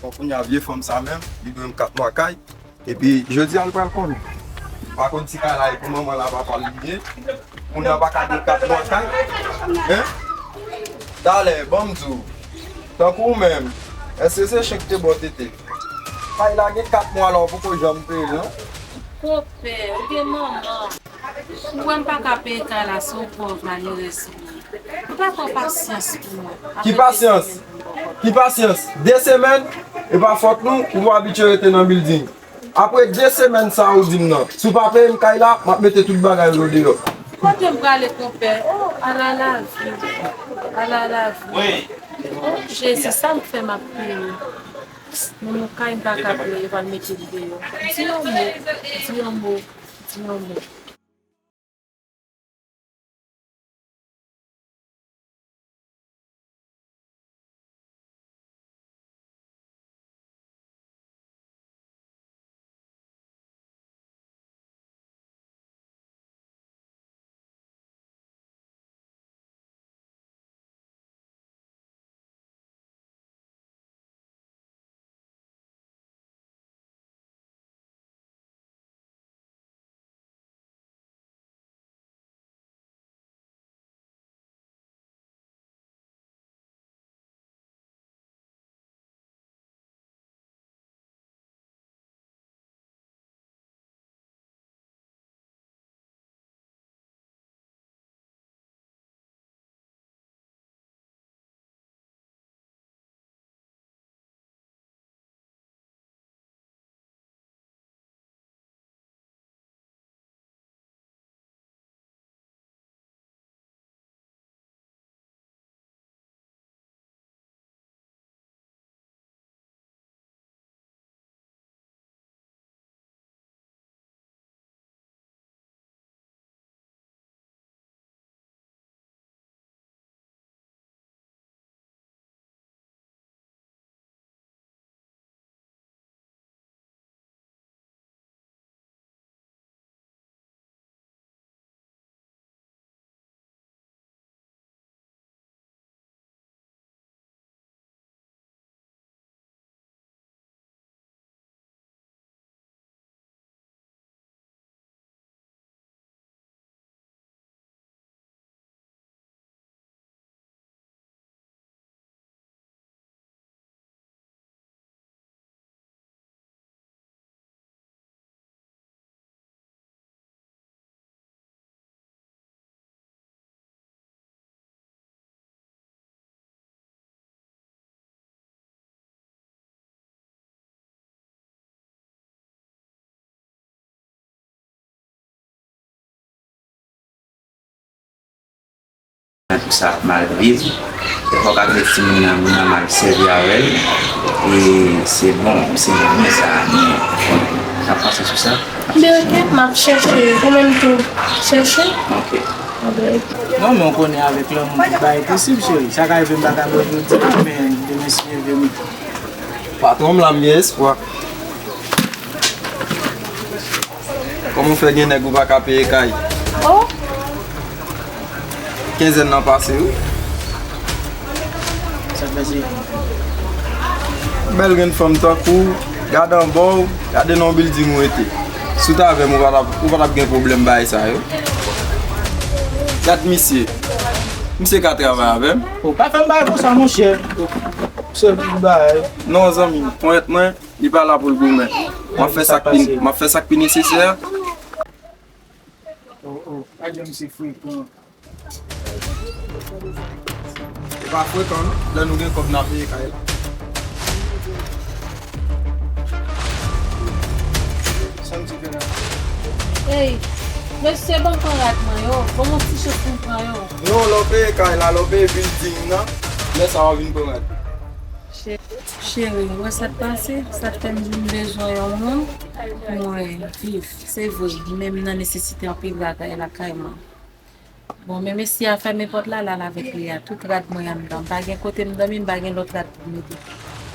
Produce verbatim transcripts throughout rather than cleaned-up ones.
Bon, kounye a, vye fanm sa menm, li dwe m kat mwa kay. Epi, jodi a, l pral konnen. M pa konn si kay la e pou manman l a papa l li ye. Moun nan pa ka gen kat mwa kay. Hein? Talè, ban m di w. Tankou w menm, èske se chen ki te ba w tete? Kay la gen kat mwa la, w poko janm peye l, non? Konpè, ou gen manman. Ou wè m pa ka peye kay la, se yon pòv malerèz ou ye. Ou pa pran pasyans pou mwen. Ki pasyans? Ki pasyans? De semèn? E pa fòt nou, ou abitye rete nan bilding. Apre de semèn sa ou di m nan, si w pa peye m kay la, m ap mete tout bagay yo deyò. Kote m prale, konpè? Oh, ala lavi. Ala lavi. Oh, Jezi, sa m fè m ap peye. Men mon kay m pa ka peye, yo pral mete m deyò. Di yon mo, di yon mo, di yon mo. Tout sa ap mal viv. E fòk ak de timoun nan, moun nan mal sèvi avè l. E se bon, se bon, men sa, men, bon, sa pase sou sa. Byen, ok, m ap chèche, ou menm tou, chèche. Ok. Non, men w konnen avèk lanmou, tout bagay posib, cheri. Sa ka rive m pa ka ba w jodi a, men demen, si Dye vle, m Patwon m la, m gen espwa. Kòman w fè gen nèg ou pa ka peye kay? Oh! Kenzèn nan pase, wi. Sa k pase? Bèl grenn fanm tankou w, gade anba w, gade nan yon bilding ou rete. Si w t avè m, ou pa t ap, ou pa t ap gen pwoblèm bagay sa yo. Gad misye. Misye ka travay avè m. Oh, pa fè m bagay konsa, monchè. Sèl ti bagay. Non, zanmi m, ponyèt mwen, li pa la pou l goumen. M ap fè sa k pi, m ap fè sa k pi nesesè. Oh, oh, pa janm se frekan. E pa frekan, non. Lè nou gen kòb, n a peye kay la. Sa m di fè la? Ey, mesye, ban m pran rad mwen yo. Ban m yon ti chans pou m pran yo. Non, lè w peye kay la, lè w peye bilding nan, lè sa a w vin pran rad. Cheri, ou wè sa k pase? Sa k fè m di m bezwen yon moun pou mwen viv. Se vre, men m nan nesesite anpil bagay lakay mwen. Bon, men mesye a fèmen pòt la, l al avèk li a. Tout rad mwen anndan. M pa gen kote m dòmi, m pa gen lòt rad pou m mete.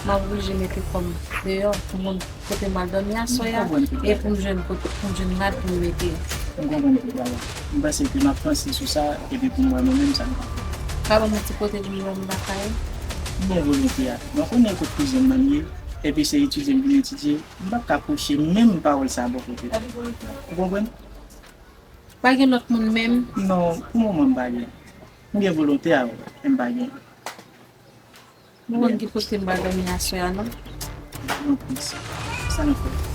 M ap oblije mete kò m deyò pou moun kote m al dòmi aswè a, e pou m jwenn kote, pou m jwenn rad pou m mete. M konprann tout bagay. M panse ke m ap panse sou sa, epi pou m wè mwen menm sa m ka fè. Ka ban m yon ti kote pou m dòmi lakay ou? M gen volonte a. Mwen konnen kot kouzin mwen ye. Epi se etidye m vin etidye, m p ap ka pwoche menm pawòl sa a bò kote. Ou konprann? Pa gen lòt moun menm? Non, pou moman m pa gen. M gen volonte a, men m pa gen. Ou konn ki kote m pral dòmi aswè a, non? Non, plis. Sa nou fè?